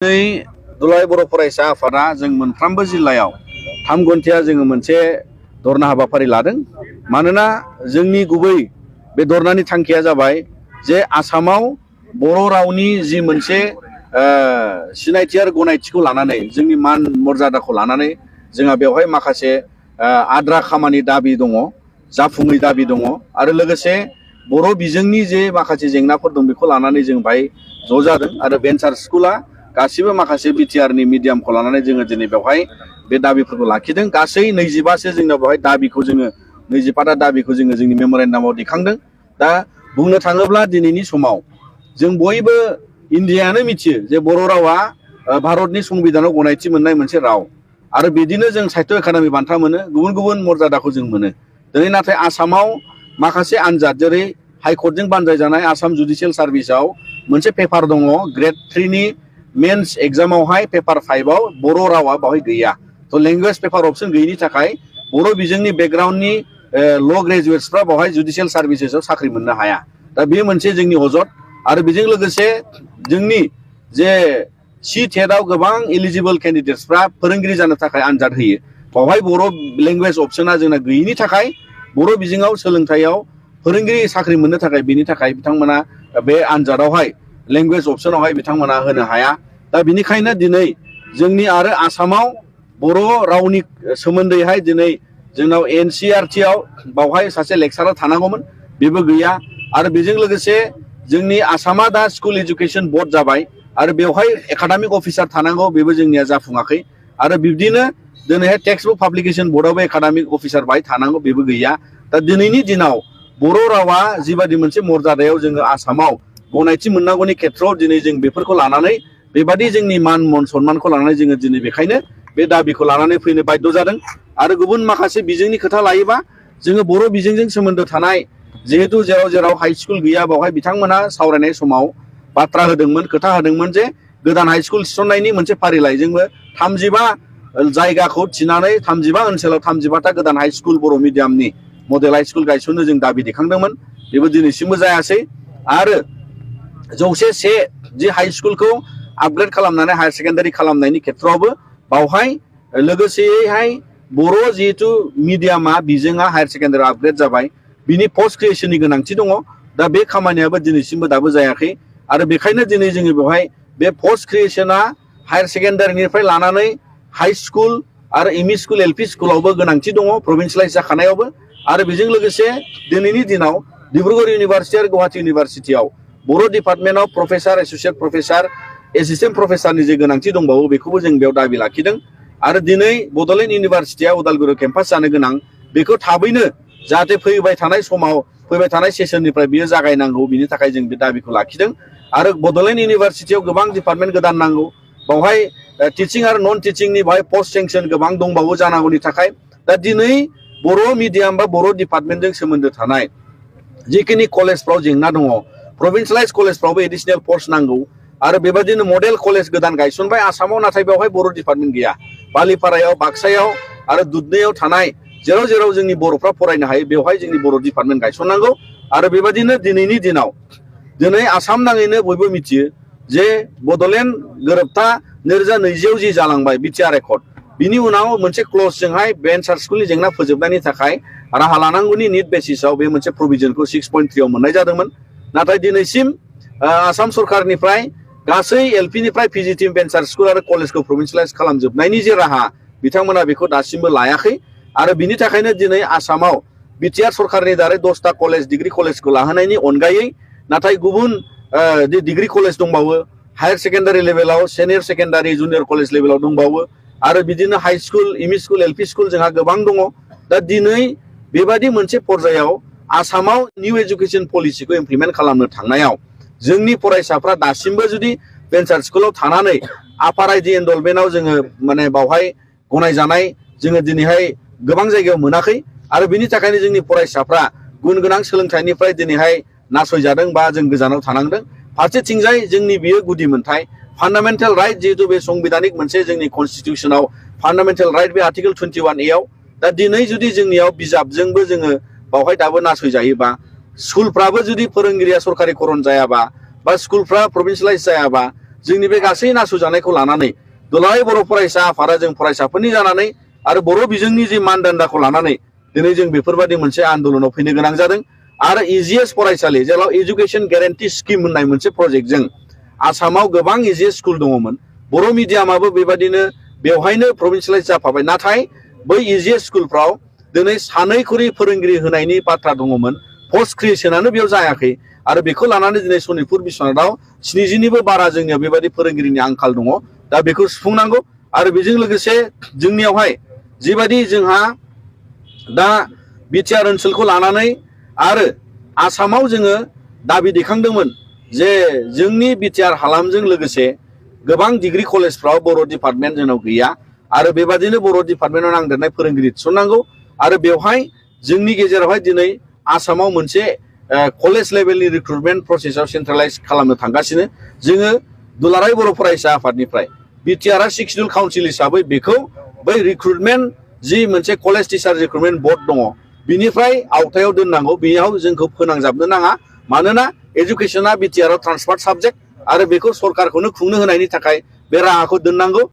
दुलाराय बर' फरायसा आफादा जों मोनफ्रोमबो जिल्लायाव 3 घन्टाया जोङो मोनसे धरना हाबाफारि लादों। मानोना जोंनि गुबै बे धरनानि थांखिया जाबाय जे आसामाव बर' रावनि जि मोनसे सिनायथि आरो गनायथिखौ लानानै जोंनि मान मर्यादाखौ लानानै जोंहा बेवहाय माखासे आद्रा खामानि दाबि दङ, जाफुङै दाबि दङ आरो लोगोसे बर' बिजोंनि जे माखासे जेंनाफोर दं बेखौ लानानै जों बाहाय ज' जादों आरो भेन्सार स्कुला गासिबो माखासे बिटिआरनि मिडियामखौ लानानै जोङो दिनै बेवहाय बे दाबिफोरखौ लाखिदों। गासै 25सो जोंनाव बेवहाय दाबिखौ जोङो 25टा दाबिखौ जोङो जोंनि मेम'रेन्डामाव दिखांदों। दा बुंनो थाङोब्ला दिनैनि समाव जों बयबो इन्डियानो मिथियो जे बर' रावा भारतनि संबिधानाव गनायथि मोननाय मोनसे राव आरो बिदिनो जों साहित्य एकाडेमि बान्था मोनो, गुबुन गुबुन मर्यादाखौ जों मोनो। दिनै नाथाय आसामाव माखासे आनजाद जेरै हाइकर्टजों बानजायजानाय आसाम जुडिशियेल सार्भिसाव मोनसे पेपार दङ, ग्रेड 3नि मेन्स एग्जामावहाय पेपार 5आव बर' रावा बावहाय गैया। थ' लेंगुवेज पेपार अप्शन गैयिनि थाखाय बर' बिजोंनि बेकग्राउन्डनि ल' ग्रेजुवेट्सफ्रा बावहाय जुडिशियेल सार्भिसेसआव साख्रि मोननो हाया। दा बे मोनसे जोंनि अजद आरो बेजों लोगोसे जोंनि जे टेटआव गोबां एलिजिबल केन्डिडेट्सफ्रा फोरोंगिरि जानो थाखाय आनजाद होयो, बावहाय बर' लेंगुवेज अप्शना जोंना गैयिनि थाखाय बर' बिजोङाव सोलोंथाइयाव फोरोंगिरि साख्रि मोननो थाखाय बेनि थाखाय बिथांमोना बे आनजादावहाय लेंगुवेज अप्शनावहाय बिथांमोना होनो हाया। दा बिनिखायनो दिनै जोंनि आरो आसामाव बर' रावनि सोमोन्दैहाय दिनै जोंनाव NCERTआव बावहाय सासे लेक्सारार थानांगौमोन, बेबो गैया। आरो बेजों लोगोसे जोंनि आसामा दा स्कुल एजुकेशन बोर्ड जाबाय आरो बेवहाय एकाडेमिक अफिसार थानांगौ, बेबो जोंनिया जाफुङाखै। आरो बिब्दिनो दिनैहाय text book publication बोर्डआवबो academic officer बाहाय थानांगौ, बेबो गैया। दा दिनैनि दिनाव बर' रावा जिबादि मोनसे मर्यादायाव जोङो आसामाव गनायथि मोननांगौनि खेथ्रआव दिनै जों बेफोरखौ लानानै बेबादि जोंनि मान सन्मानखौ लानानै जोङो दिनै बेखायनो बे दाबिखौ लानानै फैनो बाध्य जादों। आरो गुबुन माखासे बिजोंनि खोथा लायोबा जोङो बर' बिजोंजों सोमोन्दो थानाय जिहेतु जेराव हाइ स्कुल गैया बावहाय बिथांमोना सावरायनाय समाव बाथ्रा होदोंमोन, खोथा होदोंमोन जे गोदान हाइ स्कुल थिसननायनि मोनसे फारिलाइजोंबो 35 जायगाखौ थिनानै 35 ओनसोलाव 35टा गोदान हाइ स्कुल बर' मिडियामनि मडेल हाइ स्कुल गायसननो जों दाबि दैखांदोंमोन, बेबो दिनैसिमबो जायासै। आरो 101 जि हाइ स्कुलखौ आपग्रेड खालामनानै हायार सेकेन्डारि खालामनायनि खेथ्रआवबो बावहाय लोगोसेयैहाय बर' जिहेतु मिडियामा बिजोङा हायार सेकेन्डारि आपग्रेड जाबाय, बिनि पस्ट क्रिएशननि गोनांथि दङ। दा बे खामानियाबो दिनैसिमबो दाबो जायाखै आरो बेखायनो दिनै जोङो बेवहाय बे पस्ट क्रिएशना हायार सेकेन्डारिनिफ्राय लानानै हाइ स्कुल आरो एमइ स्कुल एलपि स्कुलावबो गोनांथि दङ, प्रभिन्सियेलाइज जाखानायावबो। आरो बेजों लोगोसे दिनैनि दिनाव डिब्रुगड़ इउनिभार्सिटि आरो गुवाहाटी इउनिभार्सिटियाव बर' डिपार्टमेन्टआव प्रफेसार, एस'सियेट प्रफेसार, एसिस्टेन्ट प्रफेसारनि जे गोनांथि दंबावो बेखौबो जों बेयाव दाबि लाखिदों। आरो दिनै बड'लेण्ड इउनिभार्सिटिया उदालगुरियाव केम्पास जानो गोनां, बेखौ थाबैनो जाहाथे फैबाय थानाय समाव फैबाय थानाय सेसननिफ्राय बियो जागायनांगौ, बिनि थाखाय जों बे दाबिखौ लाखिदों। आरो बड'लेण्ड इउनिभार्सिटियाव गोबां डिपार्टमेन्ट गोदान नांगौ, बावहाय टिचिं आरो नन टिचिंनि बाहाय पस्ट सेंक्सन गोबां दंबावो जानांगौनि थाखाय। दा दिनै बर' मिडियाम बा बर' डिपार्टमेन्टजों सोमोन्दो थानाय जिखिनि कलेजफ्राव जेंना दङ, प्रभिन्सियेलाइज कलेजफ्रावबो एडिशनेल पस्ट नांगौ। आरो बेबायदिनो मडेल कलेज गोदान गायसनबाय आसामाव, नाथाय बेवहाय बर' डिपार्टमेन्ट गैया। बालिपारायाव, बाक्सायाव आरो दुधनैयाव थानाय जेराव जोंनि बर'फ्रा फरायनो हायो बेवहाय जोंनि बर' डिपार्टमेन्ट गायसननांगौ। आरो बेबायदिनो दिनैनि दिनाव दिनै आसाम नाङैनो बयबो मिथियो जे बड'लेण्ड गोरोबथा 2020आव जि जालांबाय बिटिआर एकर्ड, बिनि उनाव मोनसे क्लजजोंहाय भेन्सार स्कुलनि जेंना फोजोबनायनि थाखाय राहा लानांगौनि निट बेसिसआव बे मोनसे प्रभिजनखौ 6.3 आव मोननाय जादोंमोन। नाथाय दिनैसिम आसाम सरकारनिफ्राय गासै एलपिनिफ्राय पिजिटिम भेन्सार स्कुल आरो कलेजखौ प्रभिन्सियेलाइज खालामजोबनायनि जे राहा बिथांमोना बेखौ दासिमबो लायाखै। आरो बिनि थाखायनो दिनै आसामाव बिटिआर सरकारनि दारै 10टा कलेज, डिग्री कलेजखौ लाहोनायनि अनगायै नाथाय गुबुन डिग्री कलेज दंबावो, हायार सेकेन्डारि लेभेलाव, सिनियर सेकेन्डारि, जुनियर कलेज लेभेलाव दंबावो। आरो बिदिनो high school, ME school, LP school जोंहा गोबां दङ। दा दिनै बेबादि मोनसे पर्यायाव आसामाव निउ एजुकेशन पलिसिखौ इमप्लिमेन्ट खालामनो थांनायाव जोंनि फरायसाफ्रा दासिमबो जुदि भेन्सार स्कुलाव थानानै आपार आइडि एनरलमेन्टआव जोङो माने बावहाय गनायजानाय जोङो दिनैहाय गोबां जायगायाव मोनाखै। आरो बिनि थाखायनो जोंनि फरायसाफ्रा गुन गोनां सोलोंथाइनिफ्राय दिनैहाय नासयजादों बा जों गोजानाव थानांदों। फारसेथिंजाय जोंनि बियो गुदि मोनथाय फान्डामेन्टेल राइट, जिहेतु बे संबिधानिक मोनसे जोंनि कनस्टिटिउसनाव फान्डामेन्टेल राइट बे आर्टिकेल 21A दा दिनै जुदि जोंनियाव बिजाबजोंबो जोङो बावहाय दाबो नासयजायोबा, स्कुलफ्राबो जुदि फोरोंगिरिया सरकारिकरन जायाबा बा स्कुलफ्रा प्रभिन्सियेलाइज जायाबा जोंनि बे गासै नासयजानायखौ लानानै दुलाराय बर' फरायसा आफादा जों फरायसाफोरनि जानानै आरो बर' बिजोंनि जि मानदान्दाखौ लानानै दिनै जों बेफोरबायदि मोनसे आन्दोलनाव फैनो गोनां जादों। आरो इजिएस फरायसालि जेराव एजुकेशन ग्यारेन्टि स्किम होननाय मोनसे प्रजेक्टजों आसामाव गोबां इजिएस स्कुल दङमोन। बर' मिडियामाबो बेबायदिनो बेवहायनो प्रभिन्सियेलाइज जाफाबाय। नाथाय बै इजिएस स्कुलफ्राव दिनै सानैखुरि फोरोंगिरि होनायनि बाथ्रा दङमोन, पस्ट क्रिएसनानो बेयाव जायाखै। आरो बेखौ लानानै दिनै सनितपुर बिश्वनाथआव 70निबो बारा जोंनियाव बेबायदि फोरोंगिरिनि आंखाल दङ। दा बेखौ सुफुंनांगौ। आरो बेजों लोगोसे जोंनियावहाय जिबायदि जोंहा दा बिटिआर ओनसोलखौ लानानै आरो आसामाव जोङो दाबि दैखांदोंमोन जे जोंनि बिटिआर हालामजों लोगोसे गोबां डिग्री कलेजफ्राव बर' डिपार्टमेन्ट जोंनाव गैया। आरो बेबादिनो बर' डिपार्टमेन्टआव नांदेरनाय फोरोंगिरि थिसननांगौ। आरो बेवहाय जोंनि गेजेरावहाय दिनै आसामाव मोनसे कलेज लेभेलनि रिक्रुटमेन्ट प्रसेसआव सेन्ट्रेलाइज खालामनो थांगासिनो। जोङो दुलाराय बर' फरायसा आफादनिफ्राय बिटिआरआ सिक्सडुल काउन्सिल हिसाबै बेखौ बै रिक्रुटमेन्ट जि मोनसे कलेज टिचार रिक्रुटमेन्ट बर्ड दङ बिनिफ्राय आवथायाव दोननांगौ। बेयाव जोंखौ फोनांजाबनो नाङा। मानोना एजुकेशना बिटिआरआव ट्रान्सफार्ड साबजेक्ट आरो बेखौ सरकारखौनो खुंनो होनायनि थाखाय बे राहाखौ दोननांगौ।